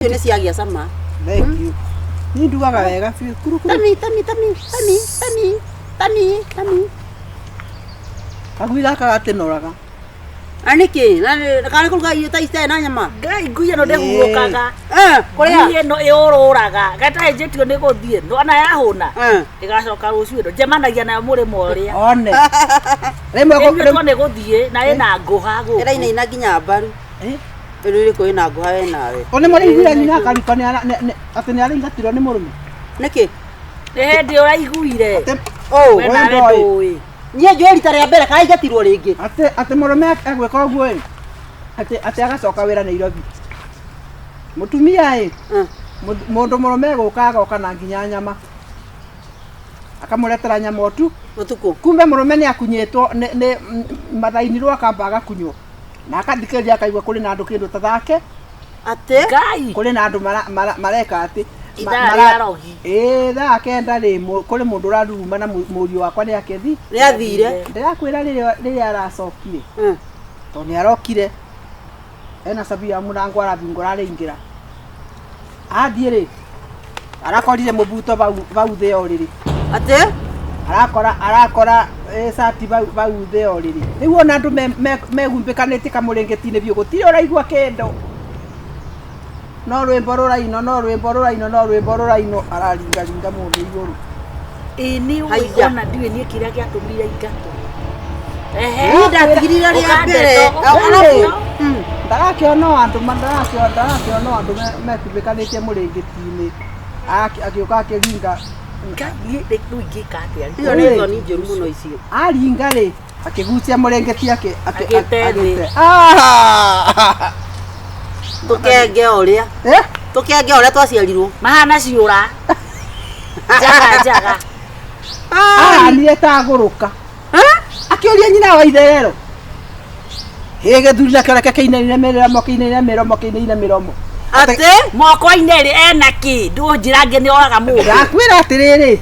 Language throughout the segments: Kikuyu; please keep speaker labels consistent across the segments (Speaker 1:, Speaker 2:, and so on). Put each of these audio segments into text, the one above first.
Speaker 1: Nĩ ciagĩa cama.
Speaker 2: Thank you. Niĩ ndugaga wega biũ. Kuru kuru.
Speaker 1: Tami tami tami tami tami tami tami.
Speaker 2: Kagui gaka gatinoraga.
Speaker 1: Na nĩkĩ? Na kana kũruga irio ta ici na nyama?
Speaker 3: Ngai, ngui ĩno ndĩhurũkaga.
Speaker 1: Eh, kũrĩa?
Speaker 3: Ngui ĩno ĩũrũraga gataenjĩtio nĩ gũthiĩ ona yahũna
Speaker 1: Eh.
Speaker 3: ĩgacoka rũciũ ĩno njemanagia nayo mũrĩmo ũrĩa.
Speaker 2: One. Rĩmwe
Speaker 3: ĩnyuĩtwo nĩ gũthiĩ na ĩna ngũha gũkũ.
Speaker 1: Ĩrainaina nginya mbaru.
Speaker 2: Eh?
Speaker 1: Rĩu ĩrĩkũ ĩna ngũha we nawe?
Speaker 2: One mũraiguire nyina akariko nĩ atĩ nĩ araingatirwo nĩ mũrũme.
Speaker 1: Nĩkĩ?
Speaker 3: Nĩ hĩndĩ ũraiguire.
Speaker 2: Atĩ
Speaker 1: Oh,
Speaker 3: We
Speaker 2: we
Speaker 3: nawe
Speaker 2: ndoĩ.
Speaker 3: ndũĩ.
Speaker 1: Niĩ njũĩ rita rĩa mbere karaingatirwo rĩngĩ.
Speaker 2: Atĩ atĩ mũrũme egwĩka ũguo ĩ. Atĩ atĩ agacoka wĩra Nairobi. Mũtumia ĩ. Mũndũ mũrũme egũka agoka na nginya nyama. Akamũretera nyama ũtu.
Speaker 1: Ũtukũ.
Speaker 2: Kumbe mũrũme nĩ akunyĩtwo nĩ nĩ mathainirwo akamba agakunywo. Na akathikĩrĩria akaigua kũrĩ na andũ kĩndũ ta thake.
Speaker 1: Atĩ?
Speaker 3: Ngai.
Speaker 2: Kũrĩ na andũ mareka atĩ.
Speaker 3: Ithaa rĩa rogi.
Speaker 2: Ĩĩ thaa kenda rĩ kũrĩ mũndũ ũraruruma na mũriũ wakwa nĩ akĩthi.
Speaker 1: Nĩ athire.
Speaker 2: Ndĩrakwĩra rĩrĩa rĩrĩa aracokire. Tondũ nĩ arokire. Ena cabi ya mũrango arabingũra araingĩra. Athiĩ rĩ arakorire mũbuto bau bau thĩ ya ũrĩrĩ.
Speaker 1: Atĩ?
Speaker 2: Arakora arakora cati bau bau thĩ ya ũrĩrĩ. Rĩu ona andũ mehumbĩkanĩtie kamũrĩngĩti-inĩ biũ gũtirĩ ũraigua kĩndũ. No rwĩmbo rũrainwo, no rwĩmbo rũrainwo, no rwĩmbo rũrainwo, araringaringa mũndũ igũrũ.
Speaker 3: Ĩĩ nĩ ũĩ
Speaker 1: Haiya.
Speaker 3: ona ndiũĩ niĩ kĩrĩa gĩatũmire ingatwo. Ehe.
Speaker 1: Niĩ ndatigirire rĩa mbere.
Speaker 3: Ũkandeta,
Speaker 2: Ndarakĩona o andũ ndarakĩona ndarakĩona o andũ mekumbĩkanĩtie mũrĩngĩti-inĩ. Agĩũka akĩringa.
Speaker 3: Ngai, niĩ rĩu ingĩka atĩa?
Speaker 1: Icio nĩ thoni njũru mũno icio.
Speaker 2: Aringa rĩ, akĩgucia mũrĩngĩti
Speaker 3: Agĩte thĩ.
Speaker 2: agĩte. Ah!
Speaker 1: Tũkenge ũrĩa.
Speaker 2: Eh?
Speaker 1: Tũkenge ũrĩa twaciarirwo.
Speaker 3: Mahana ciũra. Njaga njaga.
Speaker 2: Ahanire ta agũrũka. Akĩũria nyina wa itherero. Hĩ gĩthuri nakĩo reke kĩinaine mĩromo kĩinaine mĩromo kĩinaine mĩromo.
Speaker 1: Atĩ?
Speaker 3: Moko-inĩ rĩ ena kĩ? Ndũnjĩra angĩ nĩ oraga mũndũ.
Speaker 2: Ndakwĩra atĩrĩrĩ.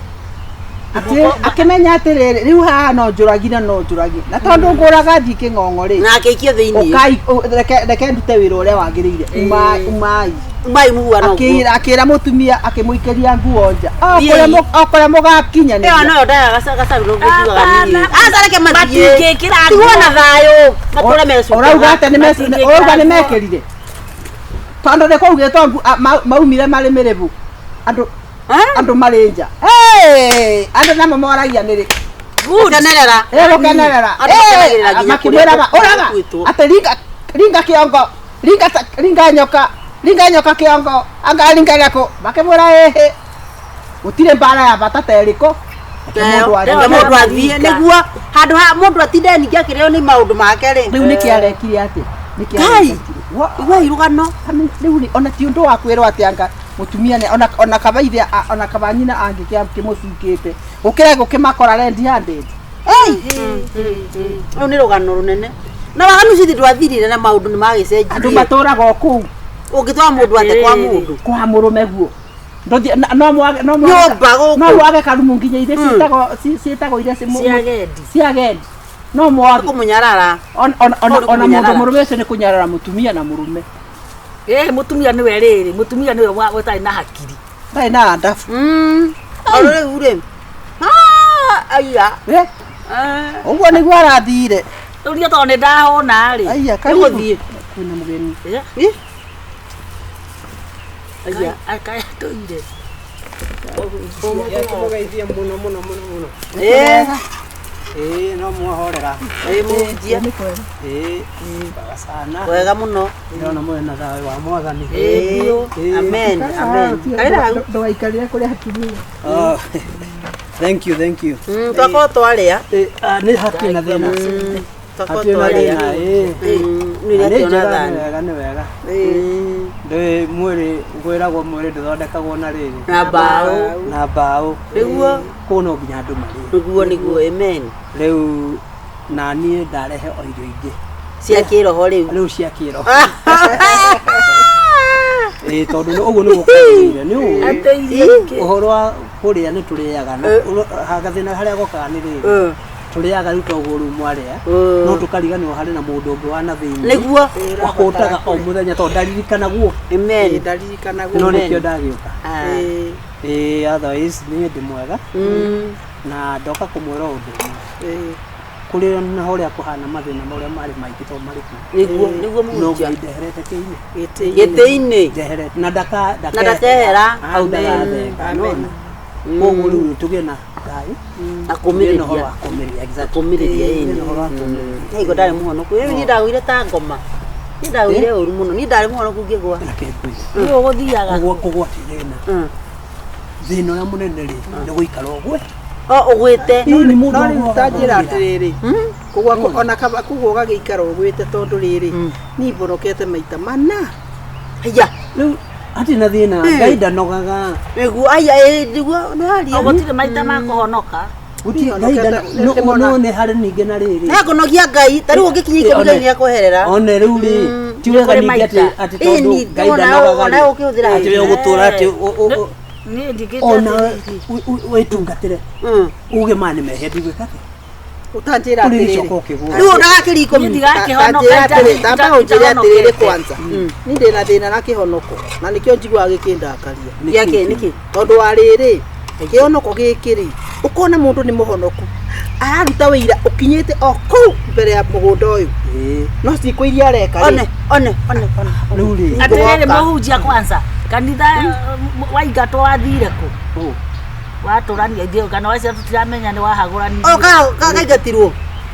Speaker 2: Atĩ akĩmenya atĩrĩrĩ rĩu haha no njũragi na no njũragi. Na tondũ ngũraga thiĩ kĩng'ong'o rĩ.
Speaker 1: Na akĩikio thĩinĩ.
Speaker 2: Ũkai reke reke ndute wĩra ũrĩa wagĩrĩire. Umai umai.
Speaker 1: Umai mũhuano ũguo.
Speaker 2: Akĩra akĩra mũtumia akĩmũikĩria nguo nja. O
Speaker 1: Thiĩi.
Speaker 2: kũrĩa o kũrĩa mũgakinyanĩria.
Speaker 1: Ĩyo noyo ndayaga gacaru nĩguo njugaga niĩ.
Speaker 3: Hapana.
Speaker 1: Aca reke mathiĩ.
Speaker 3: Matingĩkĩra
Speaker 1: Tigwo
Speaker 3: nguo.
Speaker 1: na thayũ. Matũre mecukaga.
Speaker 2: Ũrauga atĩa nĩ
Speaker 3: Matingĩkĩra
Speaker 2: ũrauga nĩ
Speaker 3: nguo.
Speaker 2: mekĩrire. Tondũ nĩ kwaugĩtwo maumire marĩ mĩrĩbu. Andũ andũ marĩ nja. Andũ namo moragia nĩ rĩ.
Speaker 1: Gũkenerera.
Speaker 2: Ĩ gũkenerera.
Speaker 1: Andũ makenagĩrĩra nginya kũrĩa
Speaker 2: Makĩmwĩraga ũraga
Speaker 1: gũkuĩtwo.
Speaker 2: atĩ ringa ringa kĩongo ringa ringa nyoka ringa nyoka kĩongo anga ringa gĩkũ makĩmwĩra ĩhĩ gũtirĩ mbara ya bata ta ĩrĩkũ. Reke mũndũ athiĩ.
Speaker 1: Reke mũndũ athiĩ nĩguo handũ ha mũndũ atinde ningĩ akĩrĩo nĩ maũndũ make rĩ.
Speaker 2: Rĩu nĩkĩ arekire atĩa? Nĩkĩ
Speaker 1: Ngai!
Speaker 2: arekire?
Speaker 1: Iguai rũgano.
Speaker 2: Rĩu rĩ ona ti ũndũ wa kwĩrwo atĩ anga mũtumia nĩ ona ona kaba ithe ona kaba nyina angĩkĩmũcukĩte gũkĩra gũkĩmakora red handed.
Speaker 1: Rũu nĩ rũgano rũnene. Na waganu cithi ndwathirire na maũndũ nĩ magĩcenjirie.
Speaker 2: Andũ matũraga o kũu.
Speaker 1: Ũngĩtwara mũndũ ate kwa mũndũ.
Speaker 2: Kwa mũrũme guo. Ndũthiĩ no mwage no mwage
Speaker 1: Nyũmba gũkũ.
Speaker 2: no mwage karumu nginya iria ciĩtagwo ciĩtagwo iria
Speaker 3: Cia agendi.
Speaker 2: cia agendi. No mwage.
Speaker 1: Kũmũnyarara.
Speaker 2: Ona ona
Speaker 1: Kũu nĩ
Speaker 2: ona mũndũ
Speaker 1: kũmũnyarara.
Speaker 2: mũrũme ũcio nĩ kũnyarara mũtumia na mũrũme.
Speaker 3: Ĩ mũtumia nĩwe rĩrĩ, mũtumia nĩwe ũtarĩ na hakiri.
Speaker 2: Ndarĩ na andabu.
Speaker 1: Tondũ rĩu rĩ. Aya.
Speaker 2: Ũguo nĩguo arathire.
Speaker 3: Rĩu niĩ tondũ nĩ ndahũna rĩ.
Speaker 2: Aya karibu.
Speaker 1: Nĩgũthiĩ.
Speaker 2: Kwĩna mũgeni.
Speaker 1: Aya.
Speaker 3: Kaĩ atũire.
Speaker 4: Mũgeithie mũno mũno mũno mũno.
Speaker 1: Ĩ.
Speaker 4: Ĩĩ no mwahorera.
Speaker 1: Ĩ mũhunjia.
Speaker 4: Ĩĩ wega sana.
Speaker 1: Wega mũno.
Speaker 4: Ndĩrona mwĩna thayũ wa Mwathani.
Speaker 1: Ĩ. Amen. Amen. Karĩra hau.
Speaker 2: Ndũgaikarĩre kũrĩa atumia.
Speaker 4: Oh, thank you, thank you.
Speaker 1: Twakorwo twarĩa.
Speaker 4: Nĩ hatirĩ na thĩna.
Speaker 1: Twakorwo
Speaker 4: Hatirĩ na
Speaker 1: twarĩa.
Speaker 4: thĩna, ĩĩ.
Speaker 1: Nĩ
Speaker 4: Na nĩ
Speaker 1: akĩona
Speaker 4: njega, nĩ
Speaker 1: thani.
Speaker 4: wega, nĩ wega. Ndũĩ mwĩrĩ ngwĩragwo mwĩrĩ ndũthondekagwo na rĩrĩ.
Speaker 1: Na mbaũ.
Speaker 4: Na mbaũ.
Speaker 1: Nĩguo.
Speaker 4: Kũu no nginya andũ marĩe.
Speaker 1: Nĩguo nĩguo. Amen.
Speaker 4: Rĩu na niĩ ndarehe o irio ingĩ.
Speaker 1: Cia kĩroho rĩu.
Speaker 4: Rĩu cia kĩroho. Ĩĩ tondũ ũguo nĩguo kwagĩrĩire. Nĩ ũĩ.
Speaker 3: Atĩ irio ingĩ.
Speaker 4: Ũhoro wa kũrĩa nĩ tũrĩaga na gathĩna harĩa gokaga nĩ rĩrĩ. Tũrĩaga rĩu toguo rĩu mwarĩa.
Speaker 1: Mm.
Speaker 4: No tũkariganĩrwo harĩ na mũndũ ũngĩ wa na thĩinĩ.
Speaker 1: Nĩguo.
Speaker 4: Wakũtaga o mũthenya tondũ ndaririkanagwo.
Speaker 1: Amen.
Speaker 2: Ndaririkanagwo.
Speaker 4: No nĩkĩo ndagĩũka.
Speaker 1: Ah.
Speaker 2: Ĩĩ,
Speaker 4: Ĩĩ otherwise niĩ ndĩ mwega
Speaker 1: Mm.
Speaker 4: na ndoka kũmwĩra ũndũ ũmwe.
Speaker 2: ĩĩ.
Speaker 4: Kũrĩ na ũrĩa kũhana mathĩna marĩa marĩ maingĩ tondũ marĩ kuo.
Speaker 1: Nĩguo, nĩguo
Speaker 4: No
Speaker 1: mũhunjia.
Speaker 4: Ngai ndeherete kĩinĩ.
Speaker 2: Gĩtĩ-inĩ.
Speaker 1: Gĩtĩ-inĩ.
Speaker 4: Ndeherete na ndaka
Speaker 1: Na ndakehera.
Speaker 4: Hau ndagathenga.
Speaker 2: Amen.
Speaker 4: Nĩwona? Koguo rĩu tũgĩe na thayũ.
Speaker 1: Na
Speaker 4: Tũgĩe na ũhoro
Speaker 1: kũmĩrĩria.
Speaker 4: wa kũmĩrĩria. Exactly.
Speaker 1: Kũmĩrĩria
Speaker 4: Tũgĩe
Speaker 1: ĩni.
Speaker 4: na ũhoro wa kũmĩrĩria.
Speaker 1: Nĩguo ndarĩ mũhonoku. Rĩu niĩ ndagũire ta ngoma. Niĩ ndagũire ũru mũno. Niĩ ndarĩ mũhonoku ngĩgwa.
Speaker 4: Reke ngwĩre.
Speaker 3: Rĩu ũgũthiaga
Speaker 4: Kũgwa kũgwa ti thĩna.
Speaker 1: Mm.
Speaker 4: Thĩna ũrĩa mũnene rĩ nĩ gũikara ũgwe.
Speaker 1: O ũgwĩte.
Speaker 4: Ĩĩ nĩ mũndũ
Speaker 2: No rĩu
Speaker 4: agũaga
Speaker 2: ta njĩra
Speaker 4: agokĩra.
Speaker 2: atĩrĩrĩ, kũgwa ona kaba kũgwa ũgagĩikara ũgwĩte tondũ rĩrĩ, niĩ mbonokete maita mana.
Speaker 1: Haiya.
Speaker 4: Rĩu hatirĩ na thĩna Ngai ndanogaga.
Speaker 1: Nĩguo haiya ĩĩ nĩguo nĩwaria.
Speaker 3: gũtirĩ maita ma kũhonoka.
Speaker 4: Gũtirĩ Ngai
Speaker 2: Honokete-
Speaker 4: ndano- no no nĩ harĩ ningĩ na rĩrĩ.
Speaker 1: Nĩakũnogia Ngai. Ta rĩu ũngĩkinya ikũmi Ngai nĩakweherera.
Speaker 4: One rĩu rĩ ti wega
Speaker 3: Nĩ kũrĩ
Speaker 4: ningĩ atĩ
Speaker 3: maita.
Speaker 4: atĩ
Speaker 1: Ĩĩ,
Speaker 4: tondũ
Speaker 1: ni-
Speaker 4: Ngai
Speaker 1: ona-
Speaker 4: ndanogaga
Speaker 1: ona
Speaker 4: rĩ,
Speaker 1: ũkĩhũthĩra
Speaker 4: atĩ we ũgũtũra atĩ
Speaker 3: Niĩ ndigĩte
Speaker 4: ona
Speaker 3: atĩrĩrĩ.
Speaker 4: wĩtungatĩre
Speaker 1: Mm.
Speaker 4: uge ma nĩ mehia ndigwĩka atĩa
Speaker 2: Ũtanjĩra
Speaker 4: Kũrĩ
Speaker 2: atĩrĩrĩ.
Speaker 4: gĩcoka ũkĩgũa.
Speaker 1: Rĩu ũndagakĩria ikũmi.
Speaker 3: Niĩ ndigakĩhonoka
Speaker 2: Tanjĩra atĩrĩ, tamba ũnjĩre atĩrĩrĩ
Speaker 3: itahonokete.
Speaker 2: kwanza. Niĩ ndĩna thĩna na kĩhonoko na nĩkĩo njiguaga gĩkĩndakaria.
Speaker 1: Gĩakĩ nĩkĩ?
Speaker 2: Tondũ wa rĩrĩ, kĩhonoko gĩkĩ rĩ, ũkona mũndũ nĩ mũhonoku araruta wĩira ũkinyĩte o kũu mbere ya mũgũnda ũyũ
Speaker 4: Ĩĩ.
Speaker 2: no ciĩko iria areka rĩ,
Speaker 1: One one one one.
Speaker 4: Rĩu rĩ
Speaker 3: Atĩrĩrĩ
Speaker 1: Ngũgoka.
Speaker 3: mũhunjia kwanza kanitha waingatwo wathire kũ?
Speaker 4: ũ,
Speaker 3: Watũrania ithuĩ kana wacia tũtiramenya nĩ
Speaker 1: O
Speaker 3: wahagũranirie.
Speaker 1: ka kaingatirwo.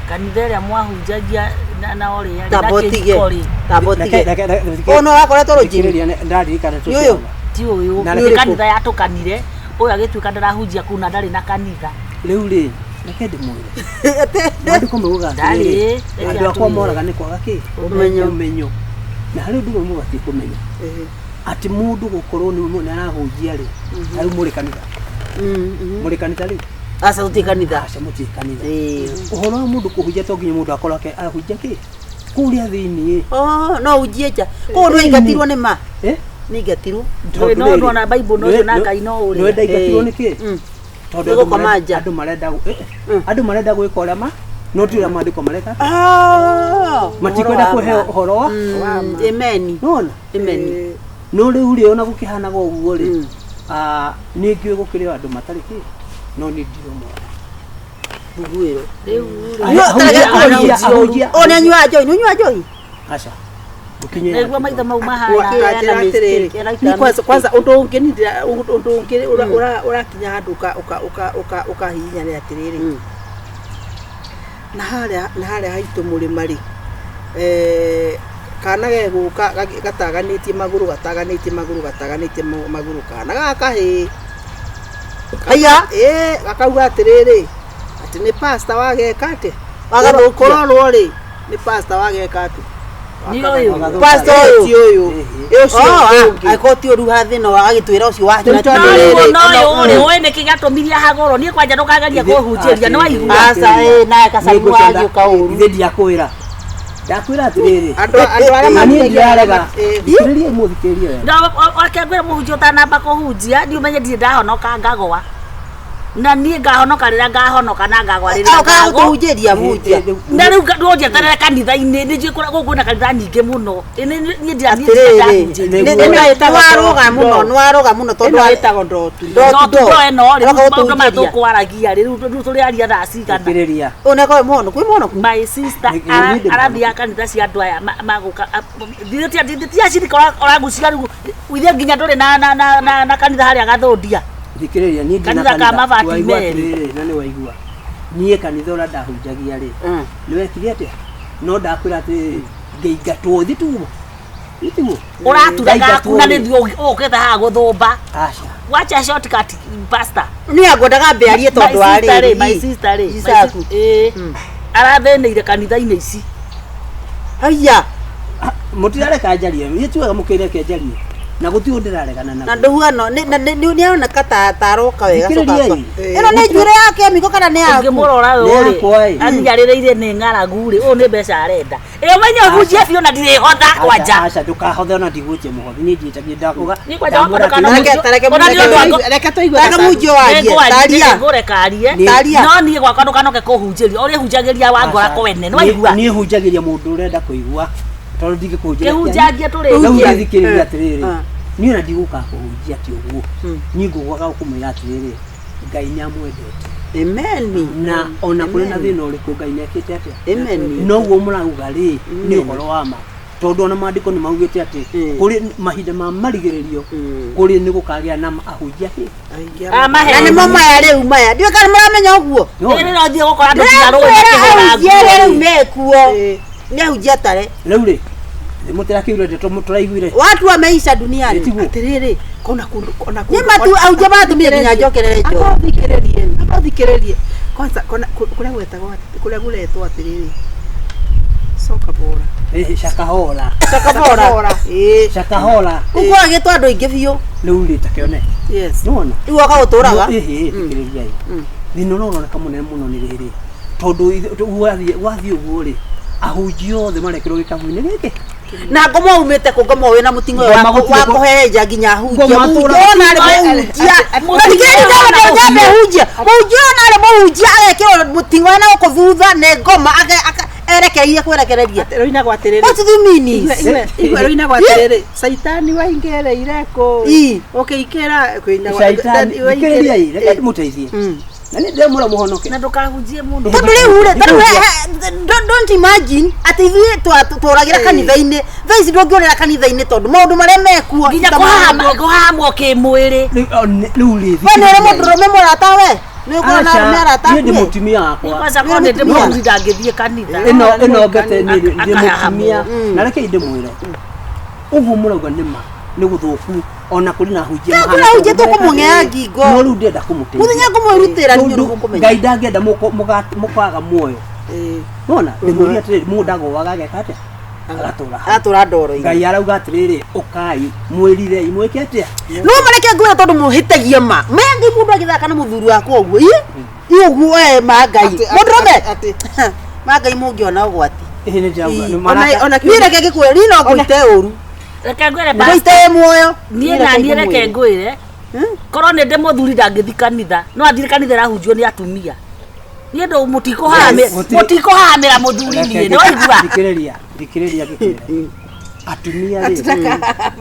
Speaker 3: Kanitha ĩrĩa mwahunjagia na ũrĩa
Speaker 1: Tambotige.
Speaker 3: rĩ
Speaker 1: Tambotige.
Speaker 4: Reke- reke- reke-
Speaker 1: Ũyũ no wakoretwo rũnjinĩ.
Speaker 4: thikĩrĩria, ndaririkana
Speaker 1: Nĩ ũyũ?
Speaker 3: ti ũyũ
Speaker 4: Na
Speaker 3: nĩ
Speaker 4: reke-
Speaker 3: kanitha yatũkanire ũyũ agĩtuĩka ndarahunjia kũu na ndarĩ na kanitha.
Speaker 4: Rĩu rĩ reke ndĩmwĩre maandĩko maugaga
Speaker 3: Ndarĩ,
Speaker 4: atĩrĩrĩ
Speaker 3: reke
Speaker 4: andũ akwa
Speaker 3: atwĩre.
Speaker 4: moraga nĩ kwaga kĩ
Speaker 1: Ũmenyo.
Speaker 4: ũmenyo na harĩ ũndũ ũmwe mũbatiĩ kũmenya
Speaker 2: Ĩĩ.
Speaker 4: atĩ mũndũ gũkorwo nĩ arahunjia rĩ ta rĩu mũrĩ kanitha mũrĩ kanitha rĩu
Speaker 1: Aca tũtirĩ kanitha.
Speaker 4: aca mũtirĩ kanitha
Speaker 1: Ĩĩ.
Speaker 4: ũhoro wa mũndũ kũhunjia to nginya mũndũ akorwo ahunjia kĩ kũrĩa thĩiniĩ
Speaker 1: Oh, no unjie nja. Koguo nĩ waingatirwo nĩ ma.
Speaker 4: Eh?
Speaker 1: Nĩ ingatirwo.
Speaker 3: Ndũĩ, no ndona Bible no ũcio na Ngai no ũrĩa.
Speaker 4: nĩ ndaingatirwo
Speaker 1: Ĩĩ.
Speaker 4: nĩ kĩ
Speaker 1: Mm.
Speaker 4: tondũ
Speaker 1: Nĩ
Speaker 4: andũ
Speaker 1: gũkoma nja.
Speaker 4: andũ marenda andũ marenda gwĩka ũrĩa ma no ti ũrĩa maandĩko mareka
Speaker 1: Ah.
Speaker 4: matikwenda kũheo ũhoro wa
Speaker 1: Amen.
Speaker 4: nona
Speaker 1: Amen.
Speaker 4: no rĩu rĩ ona gũkĩhanaga ũguo rĩ
Speaker 1: Mm.
Speaker 4: nĩ ngĩũĩ gũkĩrĩ o andũ matarĩ kĩ no niĩ ndirĩ ũmwe wao.
Speaker 1: Mbuguĩro.
Speaker 3: Rĩu
Speaker 4: Ahunjia- ahunjia- ahunjia-
Speaker 1: O nĩ anyuaga njohi, nĩ ũnyuaga njohi?
Speaker 4: aca ndũkinye
Speaker 3: nĩguo maitho mau mahana
Speaker 1: Wa-
Speaker 2: Tanjĩra
Speaker 1: Ena
Speaker 2: atĩrĩrĩ,
Speaker 1: mistake, ena
Speaker 2: niĩ kwanza
Speaker 1: mistake.
Speaker 2: kwanza ũndũ ũngĩ niĩ ũndũ ũngĩ ũrakinya handũ ũkahihinya nĩ atĩrĩrĩ
Speaker 1: Mm.
Speaker 2: na harĩa na harĩa haitũ mũrĩma rĩ kana gegũka gataganĩtie magũrũ gataganĩtie magũrũ gataganĩtie magũrũ kana gaka kahĩĩ
Speaker 1: Haiya.
Speaker 2: ĩĩ gakauga atĩrĩrĩ atĩ nĩ pastor wageka atĩ
Speaker 1: Wagathũkia.
Speaker 2: kũrorwo rĩ nĩ pastor wageka atĩ
Speaker 3: Nĩ ũyũ.
Speaker 1: Pastor ũyũ.
Speaker 2: ti ũyũ Ĩ ũcio
Speaker 1: Oh,
Speaker 2: ũngĩ.
Speaker 1: angĩkorwo ti ũru ha thĩna agĩtwĩra ũcio wa
Speaker 2: Rĩu
Speaker 3: no
Speaker 2: tondũ
Speaker 3: rĩu
Speaker 2: rĩrĩ,
Speaker 3: no ũyũ rĩ ũĩ nĩkĩ gĩatũmirie hagũrwo niĩ kwanja ndũkageria kũhunjĩria nĩ waigua
Speaker 1: Aca ĩ naye kacaimu wagĩũka ũru.
Speaker 4: ithe ndiakwĩra ndakwĩra atĩrĩrĩ
Speaker 2: andũ andũ arĩa
Speaker 4: na niĩ
Speaker 2: mahunjagia
Speaker 4: ndirarega
Speaker 2: ĩ,
Speaker 4: thikĩrĩria mũthikĩrĩrie wega
Speaker 3: reke ngwĩre mũhunjia ũtanamba kũhunjia niĩ ũmenye ndirĩ ndahonoka ngagwa na niĩ ngahonoka rĩrĩa ngahonoka na ngagwa rĩrĩa
Speaker 1: Okaga
Speaker 3: ngagwa
Speaker 1: gũtũhunjĩria mũhunjia.
Speaker 3: Na rĩu ndũnjeterere kanitha-inĩ nĩ njũĩ gũkũ kwĩna kanitha nyingĩ mũno Ĩ, niĩ
Speaker 1: Atĩrĩrĩ,
Speaker 3: ndirahunjĩria
Speaker 1: nĩ nĩwaroga mũno, nĩwaroga mũno tondũ
Speaker 2: ĩno
Speaker 1: wa-
Speaker 2: ĩtagwo ndotu
Speaker 1: Ndo-
Speaker 3: no
Speaker 1: ndo.
Speaker 3: tundo ĩno rĩ
Speaker 1: Ũroka
Speaker 3: maũndũ maya
Speaker 1: gũtũhunjĩria.
Speaker 3: tũkwaragia rĩ rĩu rĩu tũrĩaria thaa cigana
Speaker 4: thikĩrĩria
Speaker 1: Ũyũ nĩ akorwo wĩ mũhonoku, wĩ mũhonoku?
Speaker 3: my sister
Speaker 4: Nĩ- nĩ ndĩ
Speaker 3: arathiaga kanitha cia andũ aya magũka thiĩ ti ũragucia rĩu ithe nginya ndũrĩ na kanitha harĩa gathũndia
Speaker 4: thikĩrĩria niĩ ndina
Speaker 3: Kanitha ka mabati
Speaker 4: Waigua
Speaker 3: merĩ.
Speaker 4: atĩrĩrĩ, na nĩ waigua niĩ kanitha ũrĩa ndahunjagia rĩ
Speaker 1: Mm.
Speaker 4: nĩ wekire atĩa no ndakwĩra atĩrĩrĩ ngĩingatwo thĩ tiguo Thĩ tiguo
Speaker 3: ũratura gaku na
Speaker 4: Ndaingatwo rĩ.
Speaker 3: nĩthiĩ ũkĩte haha gũthũmba
Speaker 4: aca
Speaker 3: wacha shortcut pastor
Speaker 1: Niĩ angwendaga mbe arie tondũ wa
Speaker 3: My sister rĩ,
Speaker 1: rĩrĩ.
Speaker 3: my sister rĩ, my
Speaker 1: Isaku.
Speaker 3: ĩĩ arathĩnĩire kanitha-inĩ ici
Speaker 1: Haiya.
Speaker 4: Mũtirareka njarie niĩ ti wega mũkĩreke njarie Na gũtirĩ ũndũ ndĩraregana
Speaker 1: Na
Speaker 4: naguo.
Speaker 1: ndũhuano nĩ aroneka ta taroka wega coka.
Speaker 4: Thikĩrĩriai.
Speaker 1: Ĩno nĩ njuĩrĩ yake miko kana nĩ yaku?
Speaker 3: Ũngĩmũrora
Speaker 4: Nĩ
Speaker 3: ũyũ
Speaker 4: yakwa,
Speaker 3: rĩ
Speaker 4: ĩ.
Speaker 3: aniarĩrĩire nĩ ng'aragu rĩ, ũyũ nĩ mbeca arenda. Ĩ ũmenye ũhunjie biũ na ndirĩhotha kwanja.
Speaker 4: Aca, ndũkahothe ona ndigwĩtie mũhothi, niĩ ndiĩtagia ndakuga.
Speaker 3: Niĩ kwanja wakwa
Speaker 4: ndamwĩra
Speaker 3: ndũkana-
Speaker 4: atĩrĩrĩ,
Speaker 1: Reke- tareke
Speaker 3: Ona nĩ ũndũ wa ngo-
Speaker 2: Reke tũigue
Speaker 1: Reke
Speaker 2: gacangu.
Speaker 1: mũhunjia warie. Taria.
Speaker 3: Ngũreka arie.
Speaker 1: Taria.
Speaker 3: No niĩ gwakwa ndũkanoke kũhunjĩria, ũrĩa hunjagĩria wangora
Speaker 4: aca,
Speaker 3: kwene, nĩ waigua?
Speaker 4: Niĩ hunjagĩria mũndũ ũrenda kũigua tondũ ndingĩkũhunjĩria.
Speaker 3: Kĩhunjangie tũrĩ.
Speaker 4: Rĩu
Speaker 1: Hunjia.
Speaker 4: thikĩrĩria atĩrĩrĩ,
Speaker 1: Ah.
Speaker 4: niĩ ona ndigũka kũhunjia ti ũguo, niĩ ngũgũkaga kũmwĩra atĩrĩrĩ, Ngai nĩ amwendete
Speaker 1: Amen.
Speaker 4: na ona kũrĩ na thĩna ũrĩkũ Ngai nĩ ekĩte atĩa.
Speaker 1: Amen.
Speaker 4: Noguo mũrauga rĩ, nĩ ũhoro wa ma, tondũ ona maandĩko nĩ maugĩte atĩ
Speaker 1: Mm.
Speaker 4: kũrĩ mahinda ma marigĩrĩrio
Speaker 1: Mm.
Speaker 4: kũrĩ nĩ gũkagĩa na ahunjia kĩ
Speaker 2: Aingĩ
Speaker 3: Ah,
Speaker 2: a-
Speaker 3: mahe.
Speaker 1: Na nĩmo maya rĩu maya. Ndiũĩ kana mũramenya ũguo.
Speaker 3: Ĩrĩ no thiĩ gũkora andũ nginya rũĩ
Speaker 1: Ndĩrakwĩra
Speaker 3: makĩhũra
Speaker 1: ahunjia arĩa rĩu
Speaker 3: nguo.
Speaker 1: mekuo.
Speaker 2: Ĩ.
Speaker 1: Nĩ ahunjia tare.
Speaker 4: Rĩu rĩ, mũtirakĩigua ndeto tũraiguire?
Speaker 1: Watu wameisha duniani.
Speaker 4: Ĩtiguo.
Speaker 2: Atĩrĩrĩ, kona kũndũ kona
Speaker 1: Nĩ matu ahunjia maratũmire nginya njokerere njohi.
Speaker 2: Amba ũthikĩrĩrie, amba ũthikĩrĩrie. Kwanza kona kũrĩa gwetagwo kũrĩa gũretwo atĩrĩrĩ. Soka bora.
Speaker 4: Ĩ, Shakahola.
Speaker 1: Shakabora. Ĩ.
Speaker 4: Shakahola.
Speaker 1: Kũu kwaragĩtwo andũ aingĩ biũ.
Speaker 4: Rĩu rĩ, takĩone
Speaker 2: Yes.
Speaker 4: nĩwona
Speaker 1: Rĩu woka gũtũraga.
Speaker 4: ĩhĩ, thikĩrĩriai, thĩna ũrĩa ũroneka mũnene mũno nĩ rĩrĩ, tondũ wathiĩ ũguo rĩ, ahunjia othe marekĩrwo gĩkabu-inĩ gĩkĩ.
Speaker 1: Na ngoma umĩte kũ? Ngoma wĩna mũting'o ũyũ
Speaker 4: Ngoma gũtirĩ
Speaker 1: wa kũhehenja nginya ahunjia.
Speaker 4: Ngoma
Speaker 1: Mũhunjia
Speaker 4: tũra-
Speaker 1: ona arĩ mũhunjia.
Speaker 3: Mũhunjia
Speaker 1: Thikĩrĩria
Speaker 3: ona
Speaker 1: ndamba nyambe hunjia. Mũhunjia ona arĩ mũhunjia agekĩrwo mũting'o na gũkũ thutha nĩ ngoma erekeire kwerekereria.
Speaker 2: Rũinagwo atĩrĩrĩ.
Speaker 1: What do you mean?
Speaker 2: Igwe rũinagwo atĩrĩrĩ. Caitani waingereire kũ?
Speaker 1: Ĩ.
Speaker 2: Ũkĩikĩra kũinagwo.
Speaker 4: Caitani, thikĩrĩriai, reke ndĩmũteithie
Speaker 1: Mm.
Speaker 4: na nĩ ndĩramwĩra mũhonoke.
Speaker 3: Na ndũkahunjie mũno.
Speaker 1: Tondũ rĩu rĩ, tondũ don't imagine atĩ ithuĩ tũragĩra kanitha-inĩ thaa ici, ndũngĩũrĩra kanitha-inĩ tondũ maũndũ marĩa mekuo
Speaker 3: Nginya
Speaker 1: ti ta maũndũ.
Speaker 3: kũhahamwo kĩmwĩrĩ.
Speaker 4: Rĩu, o, rĩu rĩ,
Speaker 1: We nĩ ũrĩ
Speaker 4: thikĩrĩriai.
Speaker 1: mũndũrũme mũrata we? Nĩ ũkorwo na arũme
Speaker 4: Aca,
Speaker 1: arata
Speaker 4: niĩ ndĩ
Speaker 1: akuĩ?
Speaker 4: mũtumia wakwa.
Speaker 3: Kwanza korwo nĩ ndĩ mũhunjia ndangĩthiĩ kanitha.
Speaker 4: Ĩno ĩno mbete nĩ ndĩ
Speaker 3: Akahahamwo.
Speaker 4: mũtumia, na reke ndĩmwĩre ũguo mũrauga nĩ ma, nĩ gũthũku, ona kũrĩ na ahunjia
Speaker 1: Ta,
Speaker 4: mahana
Speaker 1: kũrĩ ahunjia
Speaker 4: ũguo mareka
Speaker 1: tũkũmũng'ea
Speaker 4: atĩrĩrĩ,
Speaker 1: ngingo.
Speaker 4: no rĩu ndĩrenda kũmũteithia
Speaker 1: Mũthenya ngũmwĩrutĩra nĩ
Speaker 4: Tondũ
Speaker 1: mũkũmenya.
Speaker 4: Ngai ndangĩenda mũkaga muoyo. Nona ndĩmwĩre atĩrĩrĩ, mũndũ ndagũaga ageka atĩa, agatũra hau.
Speaker 1: Aratũra ndoro-inĩ.
Speaker 4: Ngai arauga atĩrĩrĩ, ũkai mwĩrirei mwĩke atĩa.
Speaker 1: No mareke ngwĩra, tondũ mũhĩtagia ma mengi mũndũ agĩthaka na mũthuri wakwa ũguo ĩ ĩ ũguo we ma Ngai mũndũrũme
Speaker 2: Atĩ
Speaker 1: ma Ngai mũngĩona ũgwati.
Speaker 4: Ĩhĩ, nĩ ndĩrauga, nĩ
Speaker 2: Ona-
Speaker 4: maraka-
Speaker 2: ona
Speaker 1: Niĩ reke ngĩkwĩre, niĩ no ngũite ũru,
Speaker 3: Reke ngwĩre
Speaker 1: ngũite muoyo.
Speaker 3: niĩ na niĩ reke ngwĩre, korwo nĩ ndĩ mũthuri ndangĩthiĩ kanitha, no athiĩ kanitha ĩrahunjio nĩ atumia. Niĩ ndũ
Speaker 4: Gũtirĩ-
Speaker 3: mũtikũhahamĩra mũthuri
Speaker 4: Reke
Speaker 3: niĩ, nĩ waigua?
Speaker 4: Thikĩrĩria, thikĩrĩria ngĩkwĩre, atumia rĩ,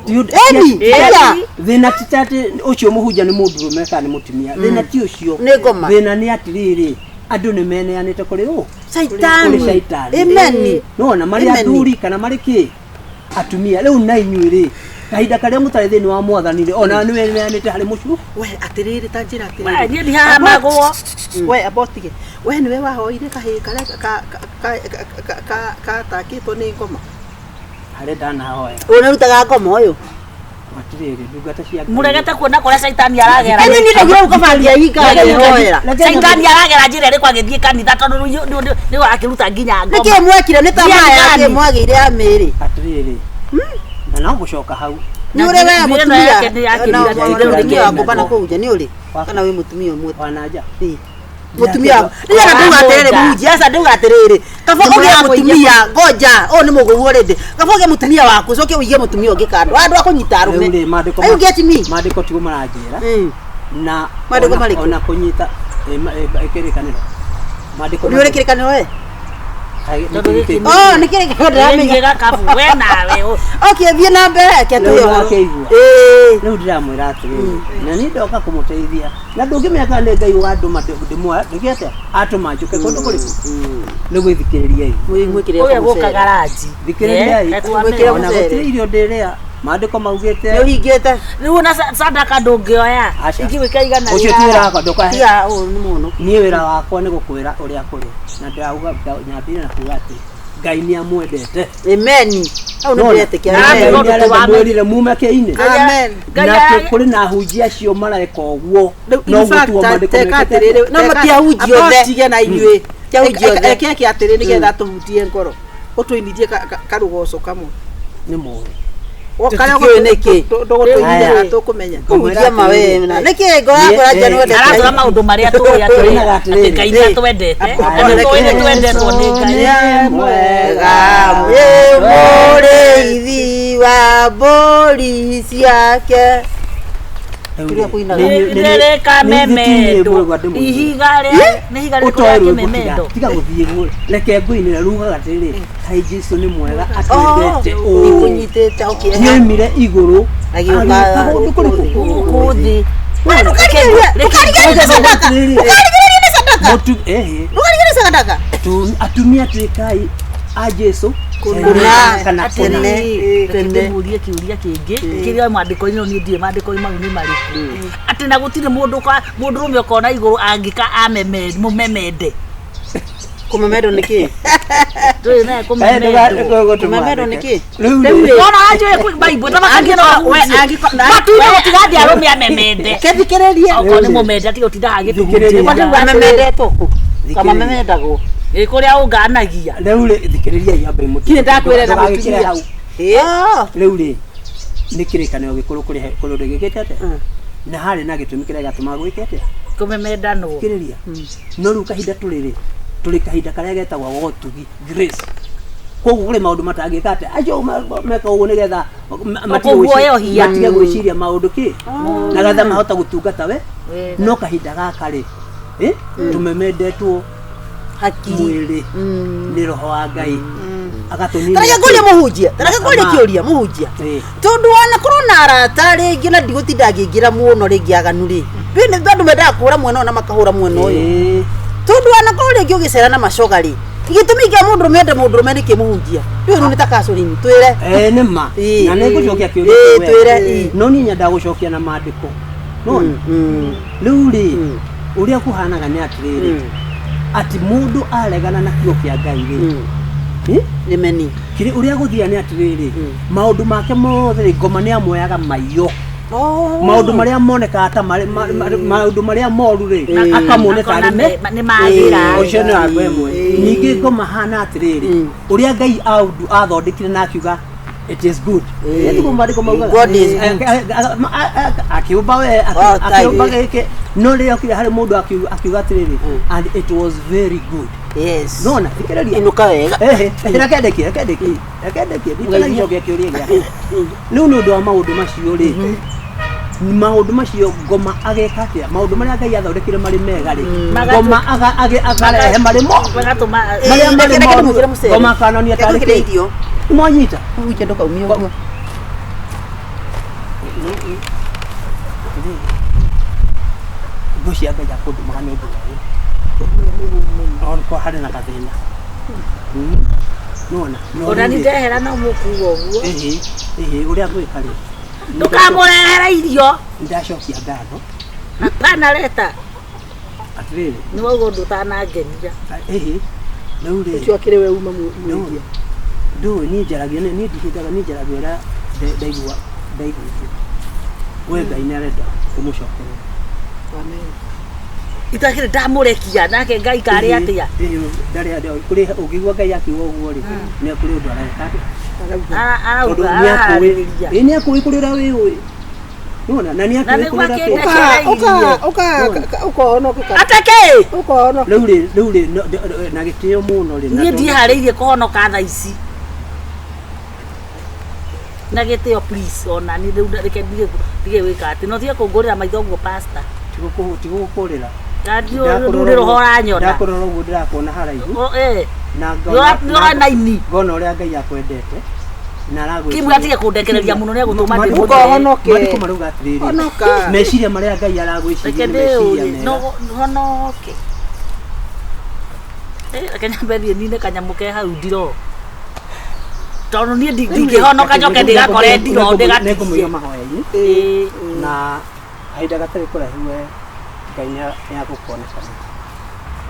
Speaker 4: ti
Speaker 1: Eni,
Speaker 3: Ĩni.
Speaker 1: aya.
Speaker 4: Thĩna ti ta atĩ ũcio mũhunjia nĩ mũndũrũme kana nĩ mũtumia, thĩna ti ũcio.
Speaker 1: Nĩ ngoma.
Speaker 4: Thĩna nĩ atĩrĩrĩ, andũ nĩ meneanĩte kũrĩ ũ?
Speaker 1: Caitani.
Speaker 4: Kũrĩ caitani.
Speaker 1: Amen.
Speaker 4: Nona marĩ
Speaker 1: Amen.
Speaker 4: athuri kana marĩ kĩ atumia, rĩu na inyuĩ rĩ, kahinda karĩa mũtarĩ thĩinĩ wa mwathani rĩ, ona nĩ weneanĩte harĩ mũcu.
Speaker 2: We atĩrĩrĩ, ta njĩra
Speaker 3: We,
Speaker 2: atĩrĩrĩ.
Speaker 3: niĩ ndihahamagwo.
Speaker 2: We abotige. We nĩwe wahoire kahĩĩ karĩa katakĩtwo nĩ ngoma.
Speaker 4: Harĩa ndanahoya?
Speaker 1: Ũyũ nĩarutaga ngoma ũyũ.
Speaker 4: Atĩrĩrĩ, ndungata cia Ngai.
Speaker 3: Mũregete kuona kũrĩa caitani aragera.
Speaker 1: Eni niĩ ndaugire ũkabangia hinga ngĩhoera.
Speaker 3: Caitani aragera njĩra ĩrĩkũ agĩthiĩ kanitha, tondũ rĩu nĩ wakĩruta nginya ngoma.
Speaker 1: Nĩkĩ mwekire nĩ ta
Speaker 3: Nĩ
Speaker 1: maya
Speaker 3: Ngai.
Speaker 1: kĩ mwagĩire ya mĩĩrĩ?
Speaker 4: Atĩrĩrĩ, na no gũcoka hau.
Speaker 1: Nĩ ũrĩ we
Speaker 3: Njuĩrĩ ĩno
Speaker 1: mũtumia
Speaker 3: yake nĩ ya
Speaker 1: na
Speaker 3: kĩrira,
Speaker 4: njuĩrĩ
Speaker 1: mũtumia
Speaker 4: nĩ
Speaker 1: waku kana
Speaker 4: naguo.
Speaker 1: kũhunjia nĩ ũrĩ
Speaker 4: Wa-
Speaker 1: kana wĩ mũtumia ũmwe?
Speaker 4: Wananja.
Speaker 1: Ĩ. Mũtumia waku nĩgetha ndauga atĩrĩrĩ, mũhunjia, aca ndauga atĩrĩrĩ, kaba ũgĩe mũtumia ngoja ũyũ nĩ mũgũru already, kaba ũgĩe mũtumia waku ũcoke ũige mũtumia ũngĩ kando andũ a kũnyita arũme.
Speaker 4: Rĩu rĩ, maandĩko
Speaker 1: Are you get me?
Speaker 4: Maandĩko tiguo maranjĩra. Na
Speaker 1: Maandĩko marĩkũ?
Speaker 4: ona kũnyita kĩrĩkanĩro, maandĩko
Speaker 1: Nĩ ũrĩ kĩrĩkanĩro we?
Speaker 3: Tondũ gĩkĩ nĩ-
Speaker 1: Oh, nĩ kĩrĩkanĩro ndĩramenya.
Speaker 3: Nĩ gĩkabu, we nawe.
Speaker 1: Okay, thiĩ na mbere reke
Speaker 4: Rĩu
Speaker 1: tũhe ũhoro.
Speaker 4: wakĩigua.
Speaker 1: Ĩĩ.
Speaker 4: Rĩu ndĩramwĩra atĩrĩrĩ, na niĩ ndoka kũmũteithia, na ndũngĩmenya kana nĩ Ngai wandũma ndĩmwa ndĩgĩte atũma njũke kũndũ kũrĩkũ nĩ gwĩthikĩrĩriai.
Speaker 1: Mwĩkĩre
Speaker 3: Ũyũ
Speaker 1: mũcere.
Speaker 3: gũkaga ranji.
Speaker 4: Thikĩrĩriai.
Speaker 1: Mwĩkĩre
Speaker 4: Ona
Speaker 1: mũcere.
Speaker 4: gũtirĩ irio ndĩrĩa, maandĩko maugĩte
Speaker 1: Nĩ ũhingĩte.
Speaker 3: Rĩu ona sadaka ndũngĩoya.
Speaker 4: Aca.
Speaker 3: Ingĩgwĩka igana
Speaker 4: Ũcio ti wĩra wakwa, ndũkahe.
Speaker 1: Tiga ũyũ nĩ mũno.
Speaker 4: Niĩ wĩra wakwa nĩ gũkwĩra ũrĩa kũrĩ, na ndĩrauga nyambĩrĩrie na kuga atĩ Ngai nĩ amwendete.
Speaker 1: Amen. Hau nĩ
Speaker 4: Nona?
Speaker 1: ndĩretĩkia.
Speaker 4: Na
Speaker 3: Amen.
Speaker 4: Ngai
Speaker 1: Amen.
Speaker 4: nĩ arenda mwĩrire mume kĩinĩ.
Speaker 2: Amen.
Speaker 3: Ngai
Speaker 4: Na atĩ kũrĩ na ahunjia acio mareka ũguo,
Speaker 2: Rĩu,
Speaker 4: no
Speaker 2: in fact,
Speaker 4: gũtuo maandĩko
Speaker 2: teka
Speaker 4: mekĩte
Speaker 2: atĩrĩrĩ,
Speaker 4: atĩa?
Speaker 1: No matiahunjia
Speaker 2: amba
Speaker 1: othe.
Speaker 2: ũtige na inyuĩ.
Speaker 1: Tiahunjia othe.
Speaker 2: Reke eke atĩrĩ nĩgetha tũhutie ngoro, ũtũinithie karũgoco kamwe.
Speaker 4: Nĩ moĩ.
Speaker 1: Tũtikĩũĩ nĩkĩ.
Speaker 2: Ndũgũtũigĩra tũkũmenya.
Speaker 1: Kũhunjia mawe na nĩkĩ ngoro yakwa ĩranjia nĩ wendete
Speaker 3: Aratwĩra maũndũ marĩa tũĩ atĩ
Speaker 4: Tũinaga
Speaker 3: atĩ
Speaker 4: atĩrĩrĩ.
Speaker 3: Ngai nĩ atwendete na nĩ tũĩ nĩ twendetwo nĩ Ngai.
Speaker 1: Nĩ mwega wĩ mũrĩithi wa mbũri ciake. Kĩrĩa kũinaga.
Speaker 3: Rĩrĩkamemendo ihiga rĩa nĩ ihiga rĩrĩkũ
Speaker 4: ũtoe
Speaker 3: rĩa
Speaker 4: rwĩmbo tiga
Speaker 3: kĩmemendo
Speaker 4: tiga gũthiĩ guo reke ngũinĩre rugaga atĩrĩrĩ kaĩ Jesũ nĩ mwega atwendete ũũ
Speaker 1: Ikũnyitĩte okay.
Speaker 4: nĩoimire igũrũ
Speaker 1: Agĩũka
Speaker 4: agĩũka kũndũ kũrĩkũ
Speaker 3: gũkũ thĩ.
Speaker 1: Ndũkarigĩrĩrie ndũkarigĩrĩrie nĩ sadaka. Ndũkarigĩrĩrie nĩ sadaka.
Speaker 4: Mũtu- ehe
Speaker 1: Ndũkarigĩrĩrie sadaka.
Speaker 4: Atumia tuĩkai a Jesũ
Speaker 1: Kũna.
Speaker 4: kana kũna
Speaker 1: Tene.
Speaker 3: Atĩrĩrĩ, reke
Speaker 1: Tene.
Speaker 3: ndĩmũrie kĩũria kĩngĩ kĩrĩa mwandĩko-inĩ no niĩ ndiũĩ maandĩko-inĩ mau nĩ marĩkũ atĩ na gũtirĩ mũndũ mũndũrũme ũkona igũrũ angĩka mũmemende
Speaker 1: Kũmemendwo nĩ kĩ?
Speaker 3: ndũĩ naye kũmemendwo
Speaker 1: Kũmemendwo nĩ kĩ?
Speaker 4: Rĩu rĩ
Speaker 3: Wona wanjũĩ kwĩ Bible tabakagie no matuire gũtiga atĩ arũme amemende
Speaker 1: Kethikĩrĩrie.
Speaker 3: okorwo nĩ mũmende atiga gũtinda
Speaker 4: Thikĩrĩria.
Speaker 3: agĩtũhunjia
Speaker 1: Amemendetwo kũ? Kama
Speaker 4: Thikĩrĩria.
Speaker 1: memendagwo.
Speaker 3: ĩ kũrĩa ũnganagia
Speaker 4: rĩu rĩ thikĩrĩria yambe mũtu
Speaker 2: Kinya ndakwĩra na
Speaker 4: Ndũgagĩkĩre
Speaker 2: mũtumia.
Speaker 4: hau
Speaker 1: Ĩĩ.
Speaker 4: rĩu rĩ nĩ kĩrĩkanĩro gĩkũrũ kũrĩ kũrĩ ũndũ gĩkĩte atĩa na harĩ na gĩtũmi kĩrĩa gĩatũmaga gwĩke atĩa
Speaker 3: kũmemendanwo
Speaker 4: thikĩrĩria no rĩu kahinda tũrĩ rĩ tũrĩ kahinda karĩa getagwo gotugi grace koguo kũrĩ maũndũ matangĩka atĩa acio meka ũguo nĩgetha matige
Speaker 3: Kũguoyohia.
Speaker 4: matige gwĩciria maũndũ kĩ na getha mahota gũtungata we
Speaker 3: Wega.
Speaker 4: no kahinda gaka rĩ tũmemendetwo
Speaker 1: Hakiri.
Speaker 4: mwĩrĩ nĩ roho wa Ngai agatũnina
Speaker 1: Tareke ngũrie mũhunjia. Tareke ngũrie kĩũria mũhunjia.
Speaker 4: Ĩĩ.
Speaker 1: Tondũ wanakorwo na arata rĩngĩ na ndigũtinda ngĩingĩra mũno rĩngĩ aganu rĩ. Rĩ andũ mendaga kũhũra mwena ũyũ na makahũra mwena ũyũ.
Speaker 4: Ĩĩ.
Speaker 1: Tondũ wanakorwo rĩngĩ ũgĩcera na macoga rĩ. Gĩtũmi kĩa mũndũrũme ende mũndũrũme nĩkĩ mũhunjia? Rĩu rĩu nĩ ta counseling twĩre.
Speaker 4: Eh, nĩ ma
Speaker 1: Ĩĩ.
Speaker 4: na nĩ ngũcokia kĩũria
Speaker 1: Ĩĩ,
Speaker 4: kĩu wega.
Speaker 1: twĩre, ĩĩ.
Speaker 4: no niĩ nyendaga gũcokia na maandĩko nona rĩu rĩ ũrĩa kũhanaga nĩ atĩrĩrĩ atĩ mũndũ aregana na kiugo kĩa Ngai rĩ ĩ?
Speaker 1: Nĩ meni.
Speaker 4: kĩrĩ ũrĩa gũthiaga nĩ atĩrĩrĩ maũndũ make mothe rĩ ngoma nĩ amoyaga maiyo maũndũ marĩa monekaga ta marĩ maũndũ marĩa moru rĩ akamone
Speaker 3: Akona
Speaker 4: tarĩ me
Speaker 3: nĩ magĩra
Speaker 4: ũcio nĩ wa ĩmwe ningĩ ngoma hana atĩrĩrĩ ũrĩa Ngai athondekire na akiuga it is good tiguo maandĩko maugaga
Speaker 1: God is
Speaker 4: Eh, akiũmba we
Speaker 1: Oh,
Speaker 4: akiũmba
Speaker 1: thank
Speaker 4: gĩkĩ no rĩrĩa okire harĩ mũndũ akiuga atĩrĩrĩ and it was very good
Speaker 1: Yes.
Speaker 4: nona thikĩrĩria
Speaker 1: Inũka wega.
Speaker 4: Ehe, reke ndĩkie reke ndĩkie reke ndĩkie nditanagicokia kĩũria gĩake rĩu nĩ ũndũ wa maũndũ macio rĩ maũndũ macio ngoma ageka atĩa maũndũ marĩa Ngai athondekire marĩ mega rĩ ngoma akarehe marĩ mo
Speaker 3: magatũma
Speaker 4: marĩa marĩ
Speaker 1: Reke
Speaker 4: moru
Speaker 1: ndĩmwĩkĩre mũcere.
Speaker 4: ngoma akanania
Speaker 1: Reke
Speaker 4: tarĩ
Speaker 1: ngwĩkĩre
Speaker 4: kĩ
Speaker 1: irio.
Speaker 4: mwanyita
Speaker 1: Mũhunjia ndũkaumie ũguo.
Speaker 4: thũ cia Ngai akũndũmaga nĩ ũndũ ũyũ okorwo harĩ na gathĩna nona no
Speaker 3: ona
Speaker 4: rĩu rĩ,
Speaker 3: nindehera no mũkuga ũguo
Speaker 4: ĩhĩ ĩhĩ ũrĩa ngwĩka rĩ
Speaker 3: ndũkamũrehere irio
Speaker 4: nĩndacokia ngatho
Speaker 3: hapana leta
Speaker 4: atĩrĩrĩ
Speaker 3: nĩ wauga ũndũ ũtanangenia
Speaker 4: ĩhĩ rĩu rĩ
Speaker 2: Ũcio akĩrĩ we uma mwĩtia.
Speaker 4: ndũĩ niĩ njaragia niĩ ndihĩngaga niĩ njaragia ũrĩa ndaigua ndaiguithio we Ngai nĩ arenda ũmũcokerere
Speaker 2: Amen.
Speaker 3: itakĩrĩ ndamũrekia nake Ngai karĩ atĩa
Speaker 4: Ĩhĩ, ndarĩ atĩa kũrĩ ũngĩigua Ngai akiuga ũguo rĩ nĩ kũrĩ ũndũ areka atĩa
Speaker 2: Arauga.
Speaker 4: tondũ
Speaker 3: arauga
Speaker 4: nĩ akũĩ
Speaker 3: araharĩrĩria
Speaker 4: ĩ nĩ akũĩ kũrĩ ũrĩa wĩũĩ nĩwona na nĩ
Speaker 3: Na
Speaker 4: akũĩ
Speaker 3: nĩguo
Speaker 4: kũrĩ ũrĩa
Speaker 3: akĩenda
Speaker 4: kĩ-
Speaker 2: Ũka ũka ũka ũkahonoka.
Speaker 3: atake
Speaker 2: Ũkahonoka.
Speaker 4: rĩu rĩ rĩu rĩ na gĩtĩo mũno rĩ na
Speaker 3: niĩ
Speaker 4: tondũ-
Speaker 3: ndiharĩirie kũhonoka thaa ici na gĩtĩo please ona niĩ rĩu reke ndige gwĩka atĩ no tige kũngũrĩra maitho ũguo pastor
Speaker 4: tigũkũrĩra
Speaker 3: rĩu nĩ roho ũranyona
Speaker 4: ndakũrora ũguo ndĩrakuona haraihu
Speaker 3: O, eh.
Speaker 4: na
Speaker 3: Nĩ ũrona ini
Speaker 4: ngona ũrĩa Ngai akwendete na aragwĩciria
Speaker 3: kimwe atige kũndekereria mũno nĩ egũtũma ndĩmũthee.
Speaker 2: Ũkahonoke.
Speaker 4: Maandĩko marauga atĩrĩrĩ
Speaker 2: Honoka.
Speaker 4: meciria marĩa Ngai aragwĩciria
Speaker 3: reke
Speaker 4: nĩ meciria
Speaker 3: ndĩũrie
Speaker 4: mega
Speaker 3: no honoke Eh, reke nyambe thiĩ nine kanyamũ ke hau ndiro tondũ niĩ ndingĩhonoka njoke ndĩgakore ndiro
Speaker 4: nĩngũmũiga
Speaker 3: ndĩgatigie
Speaker 4: mahoya-inĩ
Speaker 3: Ĩĩ.
Speaker 4: na kahinda gatarĩ kũraihu we Ngai nĩ agũkuonekana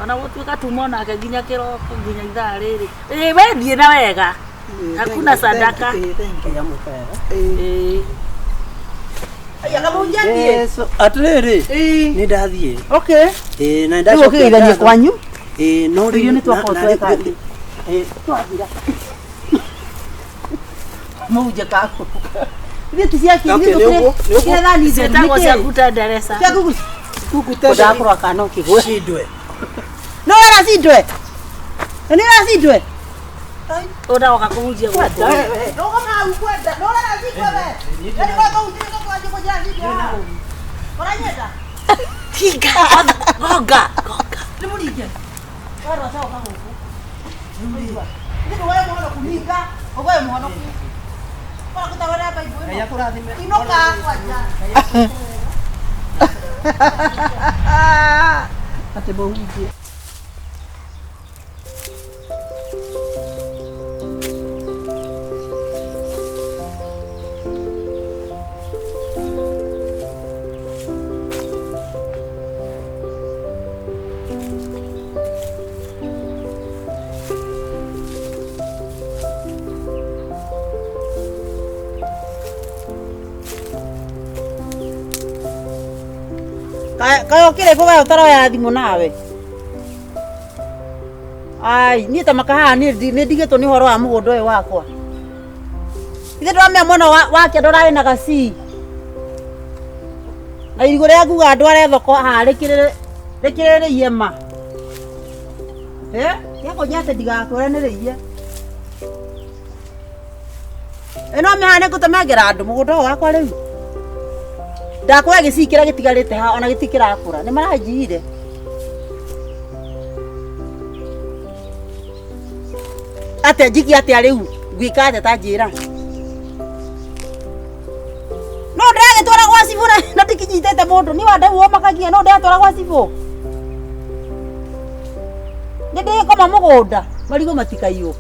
Speaker 3: ona gũtuĩka tuma onake nginya kĩroko nginya ithaa rĩrĩ ĩĩ we thiĩ na wega hakuna sadaka
Speaker 4: Ngai amwĩka wega
Speaker 3: Ĩĩ.
Speaker 4: Yesu atĩrĩrĩ nĩ ndathiĩ
Speaker 1: Okay.
Speaker 4: ĩĩ na
Speaker 1: Rĩu
Speaker 4: nĩndacokia
Speaker 1: ũkĩgeithania
Speaker 4: ngatho.
Speaker 1: kwanyu.
Speaker 4: Ĩĩ no rĩu
Speaker 1: Irio nĩ twakorwo
Speaker 4: na-
Speaker 1: tweka
Speaker 4: rĩu-
Speaker 1: atĩ.
Speaker 4: ĩĩ,
Speaker 1: Mũhunjia kaku. Ithuĩ ti cia
Speaker 4: Okay, nĩ ũguo, nĩ ũguo.
Speaker 1: kĩrethani
Speaker 3: Ciĩtagwo cia kutenderesa.
Speaker 1: cia kugu
Speaker 4: Kugutendera
Speaker 1: kana ũkĩgwe.
Speaker 4: Cindwe.
Speaker 1: No wera cindwe. Nĩ wera cindwe.
Speaker 3: Ũraoka kũhunjia gũkũ.
Speaker 1: Rũgama hau kwenda. No wera cindwe we. Nĩ kwa kũhunjia kwanjia kũnjĩra cindwe haha. Ũranyenda?
Speaker 3: Tinga. Gonga. Gonga.
Speaker 1: Nĩ mũringe. Werwo coka gũkũ. Nĩ mũringe. Nĩ ndũgoe mũhonoku ninga. Ũgoe mũhonoku. Kora kũtawara Bible
Speaker 4: Ngai
Speaker 1: ĩno.
Speaker 4: akũrathime.
Speaker 1: Inũka kwanja.
Speaker 2: Atĩ mũhunjia.
Speaker 1: Kaĩ ũkĩrĩ kũ we ũtaroya thimũ nawe? Ai, niĩ ta makahaha niĩ nĩ ndigĩtwo nĩ ũhoro wa mũgũnda ũyũ wakwa. Ithe ndĩramenya mwena wake ndũrarĩ na gacii. Na irigũ rĩa nguga ndware thoko haha rĩkĩrĩ rĩiye ma. Eh, gĩakũnjĩra atĩ ndigakwĩre nĩ rĩiye. Ĩno mĩhaha nĩ ngũtemangĩra andũ mũgũnda ũyũ wakwa rĩu. Ndakwĩra gĩcii kĩrĩa gĩtigarĩte haha ona gĩtirĩ kĩrakũra nĩ maranjiire. Atĩa njiki atĩa rĩu ngwĩka atĩa ta njĩra. No ndĩragĩtwara gwa cibũ na ndikinyitĩte mũndũ niĩ wandau ũmakagia no ndĩratwara gwa cibũ. Nĩ ndĩkoma mũgũnda marigũ matikaiywo.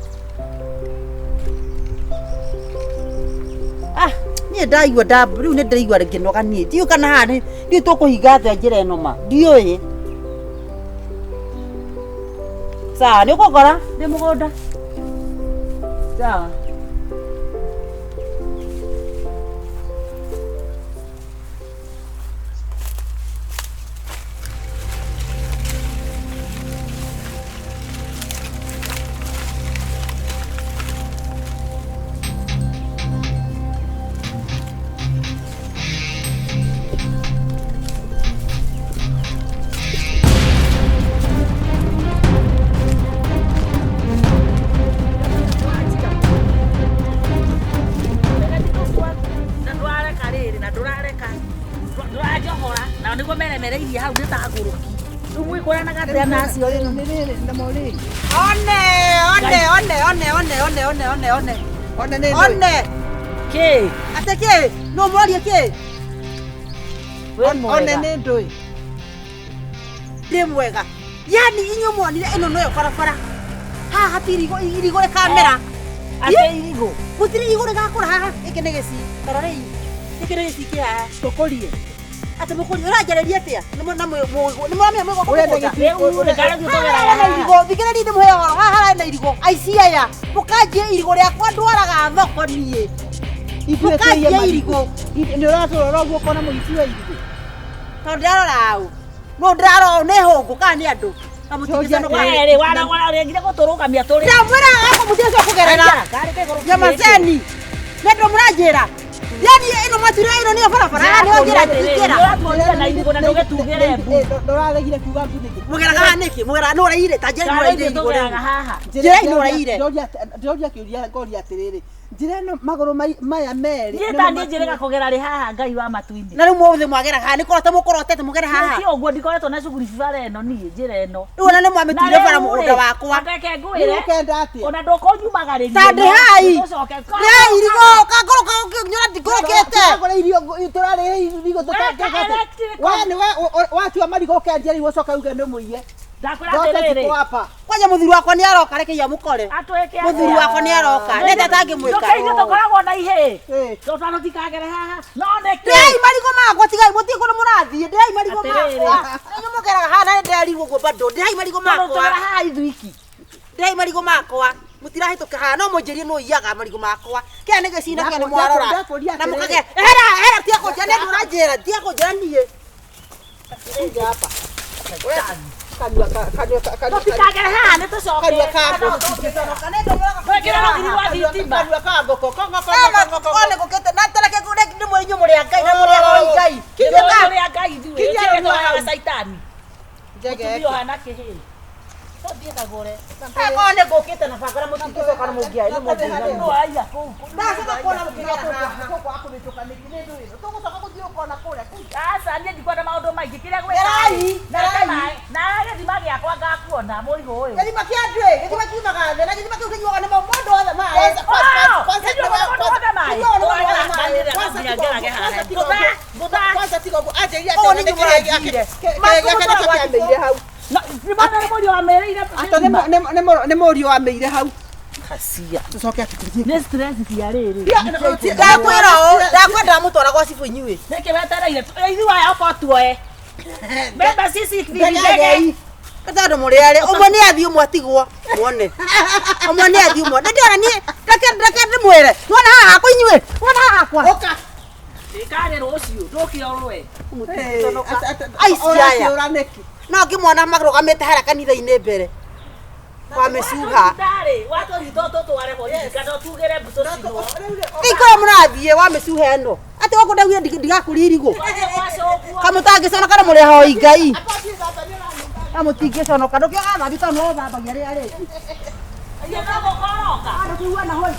Speaker 1: Ah, niĩ ndaigua rĩu nĩ ndĩraigua ngĩnoga niĩ ndiũĩ kana haha ndiũĩ tũkũhinga atĩa njĩra ĩno ma ndiũĩ. Sawa, nĩ ũkũngora ndĩ mũgũnda. Sawa.
Speaker 3: Na ndũrareka rĩrĩ na ndũrareka ndũranjohora na nĩguo meremereirie hau nĩ ta ngũrũki rĩu mwĩkũranaga atĩa na acio rĩu
Speaker 2: Nĩ rĩrĩ namo rĩngĩ.
Speaker 1: One, one, one, one, one, one, one, one, one.
Speaker 2: One nĩ ndũĩ.
Speaker 1: One.
Speaker 3: kĩ
Speaker 1: Atĩ kĩ? No mũraria kĩ?
Speaker 3: wĩ
Speaker 2: One
Speaker 3: mwega
Speaker 2: nĩ ndũĩ.
Speaker 1: Ndĩ mwega. Yani inyuĩ mwonire ĩno noyo barabara. Haha hatirĩ irigũ irigũ rĩkamera.
Speaker 3: atĩ irigũ
Speaker 1: Gũtirĩ irigũ rĩgakũra haha. Gĩkĩ nĩ gĩcii. Ta rorei. Gĩkĩ nĩ gĩcii kĩ haha.
Speaker 2: Tũkũrie.
Speaker 1: Atĩ mũkũria ũranjarĩria atĩa? Nĩ mũramenya mwĩ gwakwa
Speaker 2: Ũrenda
Speaker 1: mũgũnda?
Speaker 2: gĩcii-
Speaker 3: rĩu rĩ karĩu
Speaker 1: Haha
Speaker 3: tũgeraga
Speaker 1: harĩ na irigũ. Thikĩrĩria ndĩmũhe ũhoro. Haha harĩ na irigũ. Aici aya. Mũkanjie irigũ rĩakwa ndwaraga thoko niĩ.
Speaker 2: Ithuĩ tũiye
Speaker 1: Mũkanjie
Speaker 2: marigũ.
Speaker 1: irigũ.
Speaker 2: Nĩ ũratũrora ũguo ũkona mũici wa irigũ.
Speaker 1: Tondũ ndĩrarora ũ. No ndĩrarora ũ nĩ hũngũ kana nĩ andũ. Na mũtingĩconoka.
Speaker 3: werĩ warengire gũtũrũgamia tũrĩ
Speaker 1: Ndamwĩra gakwa mũtiacoka kũgerera. Nyamaceni. Nĩ andũ mũranjĩra. Yani ĩno matura ĩno nĩyo barabara. Haha nĩho njĩra njĩra.
Speaker 3: ũratuonire na irigũ na ndũgĩtugĩre mbu
Speaker 2: Ndũraregire kuga mbu nĩkĩ?
Speaker 1: Mũgeraga haha nĩkĩ? Mũgeraga nũ ũraire? Ta njĩra nũ ũraire
Speaker 3: Karĩu
Speaker 1: irigũ
Speaker 3: tũgeraga
Speaker 1: rĩu.
Speaker 3: haha
Speaker 1: Njĩra ĩno ũraire.
Speaker 2: Ndĩroria kĩũria ngoria atĩrĩrĩ. Njĩra ĩno magũrũ maya merĩ.
Speaker 3: niĩ ta niĩ njĩrĩga kũgera rĩ haha ngai wa matu-inĩ
Speaker 1: Na rĩu mũthĩ mwagera haha nĩ kũrota mũkorotete mũgere haha.
Speaker 3: ti ũguo ndikoretwo na cuguri bara ĩno niĩ njĩra ĩno
Speaker 1: Rĩu ona nĩ mwamĩtuire bara mũgũnda wakwa.
Speaker 3: reke ngwĩre
Speaker 2: Ũkenda atĩa?
Speaker 3: ona ndũkũnyumagarĩria
Speaker 1: Ta ndĩhai.
Speaker 3: ũcoke
Speaker 1: Ndĩhai irigũ. Kangũrũka nyona ndikũrũkĩte.
Speaker 2: Tũragũra irio tũrarĩhe irigũ tũtangĩka.
Speaker 3: Electric
Speaker 2: We nĩwe watua marigũ ũkendia rĩu ũcoke uge nĩ mũiye.
Speaker 3: ndakwĩra
Speaker 2: Ndote
Speaker 3: atĩrĩrĩ
Speaker 2: ziko hapa.
Speaker 1: Kwanja mũthuri wakwa nĩ aroka reke iya mũkore.
Speaker 3: atwĩke
Speaker 1: Mũthuri wakwa nĩ aroka. Nĩ atĩa atangĩmwĩka?
Speaker 3: ndũkĩinyuĩ tũkoragwo na ihĩĩ
Speaker 2: Eh.
Speaker 3: tondũ tũtikagere haha no nĩkĩ
Speaker 1: Ndĩai marigũ makwa tigai mũthiĩ kũndũ mũrathiĩ. Ndĩai marigũ
Speaker 3: Atĩrĩrĩ.
Speaker 1: makwa. Inyuĩ mũgeraga haha na nĩ ndĩrarigwo ũguo bado. Ndĩai marigũ
Speaker 3: tondũ
Speaker 1: makwa.
Speaker 3: tũgera haha ithuiki
Speaker 1: Ndĩai marigũ makwa. Mũtirahĩtũka haha no mũnjĩrie nũ iyaga marigũ makwa. Kĩrĩa nĩ gĩcina kĩrĩa nĩ mwarora.
Speaker 2: Ndakũria
Speaker 1: Na
Speaker 2: atĩrĩrĩ.
Speaker 1: mũkage hera hera tiga kũnjĩra nĩ andũ ũranjĩra tiga kũnjĩra niĩ.
Speaker 2: Kuja hapa. Kanua kanua kanua.
Speaker 3: Tũtikagere haha nĩ tũcoke.
Speaker 2: Kanua ka ngũkũ.
Speaker 3: Twĩkĩre rũgiri rwa thitima.
Speaker 2: Kanua ka ngũkũ. Kongo kongo kongo.
Speaker 1: One gũkĩte na tareke nĩ mwĩ inyuĩ mũrĩ a Ngai na mũrĩ ahoi Ngai.
Speaker 2: Kinya
Speaker 3: Ithuĩ tũrĩ a Ngai ithuĩ.
Speaker 2: Kinya
Speaker 3: Ithuĩ
Speaker 2: rũnua hau.
Speaker 3: tũrĩ a caitani.
Speaker 2: Njege.
Speaker 3: Mũtumia ũhana kĩhĩ. Tũthiĩ kagũre.
Speaker 1: Akorwo nĩ ngũkĩte na banga na mũtingĩcoka na mũngĩa nĩ mũngĩinamia.
Speaker 3: Nũ aiya kũu.
Speaker 1: Ndacoka kuona mũkĩgera haha.
Speaker 2: Tũgũcoka gũthiĩ ũkona kũrĩa kũu.
Speaker 3: Aca niĩ ndikwenda maũndũ maingĩ kĩrĩa gwĩka.
Speaker 1: Gerai, gerai.
Speaker 3: Na gĩthima gĩakwa ngakuona mũigũ ũyũ.
Speaker 1: Gĩthima kĩa ndwĩ, gĩthima kiumaga thĩ na gĩthima kĩu kĩnyuagwo nĩ mũndũ wothe maĩ.
Speaker 2: Kwanza tiga ũguo anjĩrire
Speaker 1: Ũũ
Speaker 2: atĩ
Speaker 1: nĩ
Speaker 2: nĩ
Speaker 1: inyuĩ
Speaker 2: kĩrĩa gĩake
Speaker 1: mũranjire.
Speaker 2: kĩrĩa gĩake nĩkĩo kĩamĩire hau. Atĩ nĩ mũriũ wamĩire hau.
Speaker 3: Kacia.
Speaker 2: Tũcoke atĩ tũthiĩ.
Speaker 3: Nĩ stress cia rĩrĩ.
Speaker 1: Ndakwĩra ũũ, ndakwenda ndamũtwara gwa cibũ inyuĩ.
Speaker 3: Nĩkĩ wetereire? Ithuĩ aya oka tuoe. Mbembe cici ndege.
Speaker 1: Ndegei. Tondũ mũrĩ arĩa ũmwe nĩ athiĩ ũmwe atigwo muone ũmwe nĩ athiĩ ũmwe ndĩndĩona niĩ reke reke ndĩmwĩre nĩwona haha hakwa inyuĩ nĩwona haha hakwa
Speaker 2: Ũka.
Speaker 3: Ĩkarĩ rũciũ ndũkire ũrũe.
Speaker 1: Aici aya.
Speaker 2: Ũraciũra nĩkĩ?
Speaker 1: No ngĩmwona marũgamĩte harĩa kanitha-inĩ mbere kwa mĩcuha
Speaker 3: Ndarĩ watũnyita tũtware borithi kana tugĩre mbuto cinwo.
Speaker 1: ikora mũrathiĩ wa mĩcuha ĩno atĩ gũkũ ndaugire ndigakũria irigũ
Speaker 3: Twathiĩ gwacũkwo.
Speaker 1: kamũtangĩconoka na mũrĩ ahoi Ngai na mũtingĩconoka ndũkĩoga thambi tondũ no thambagia rĩrĩa rĩngĩ
Speaker 3: Ithuĩ no gũkoroka.
Speaker 1: ndũkĩigua na hoi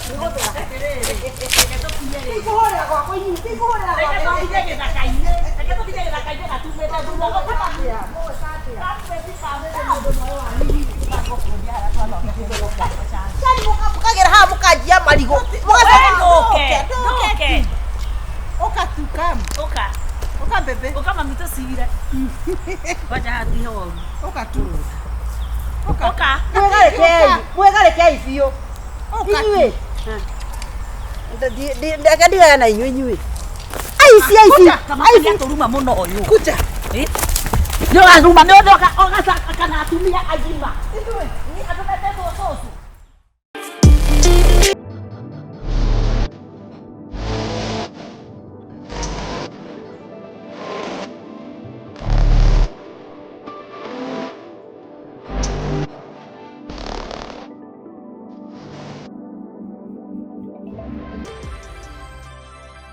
Speaker 3: Reke tũkinye rĩ.
Speaker 1: tikũhũrĩra gwakwa inyuĩ tikũhũrĩra
Speaker 3: Reke
Speaker 1: gwakwa
Speaker 3: tũkinye gĩthaka-inĩ. Reke tũkinye gĩthaka-inĩ gatumĩte thutha.
Speaker 1: Yani mũkagĩra haha mũkanjia marigũ
Speaker 3: Wee ndũke. Ndũke.
Speaker 2: Ũka tu come.
Speaker 3: Ũka.
Speaker 2: Ũka bebe.
Speaker 3: Ũka mami tũcire. Kwanja haha ti horu.
Speaker 2: Ũka tu.
Speaker 3: Ũka.
Speaker 1: mwĩgarĩkei mwĩgarĩkei biũ
Speaker 2: Ũka tu.
Speaker 1: inyuĩ reke ndigane na inyuĩ inyuĩ aici aici
Speaker 3: Kamakaria tũruma mũno ũyũ.
Speaker 2: Kuja.
Speaker 3: Nĩ ũraruma nĩ ũndũ kana atumia agima.